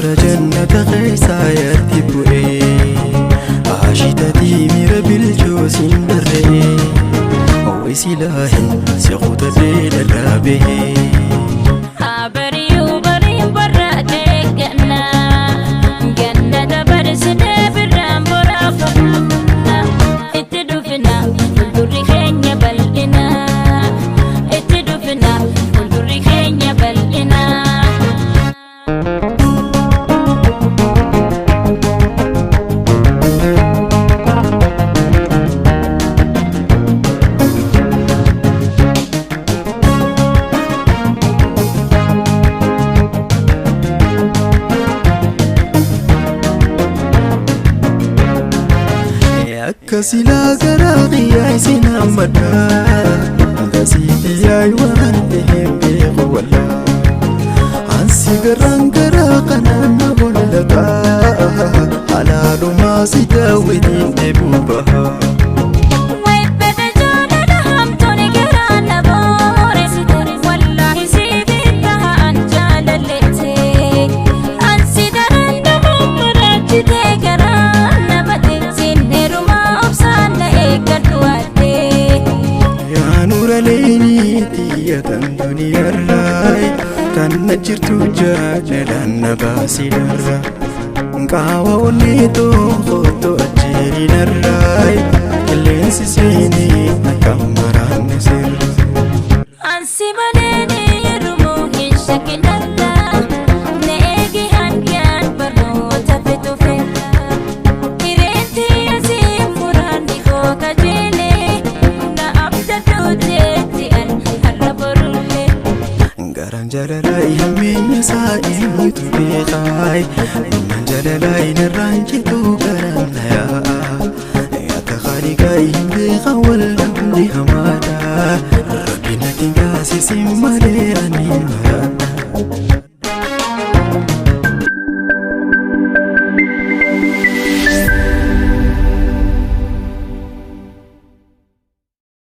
Gaara jannata keessaa yaatti bu'ee Ashitatii miira bilchoo siin barree Wisilaahin si kutadhee dhadhaabee. Abariyu bariin barraaqee ganna ganna dabarsinee birraan boraafanna itti dhufina fuuldurri keenya bal'ina itti dhufina fuuldurri keenya bal'ina. Akka silaa garaa qiyyaa isin hammadha Gasiitii yaay waan ta'eef beeku wallaa Ansi garaan garaa kanaan na hollata Halaalumaa si daawwitiin dheebuu baha. Wayibbata jaalala hamtuun garaa na booressite wallaahi siif tahaan jaalalleette ansi daran dhabuun baraachite garaa na bate sinneerumaa obsaan na eeggadhu waaddee. Yaa nuura leenii xiyya tan duniyaarraa tan na jirtu jaalalaan na baasidarra Qaawa onnee tokko ajjeerinarraa qilleensi seenee akka maraanne sirra. Ansi malee heerumuu hin shakkinarra na eegi hangaan barnoota fituufeera. Hireetti asii muraanni koo kajeelee na abdadhuuteetti an har'a borullee. Garaan jaalalaa hammeenya isaa eenyutu beekaa? Ilmaan jaalalaa narraan jitu garaan na yaa'a. Akka khaliqaa hin beekan wal dhabni hamaadha. Rabbi natti taasisin malee ani maraadha.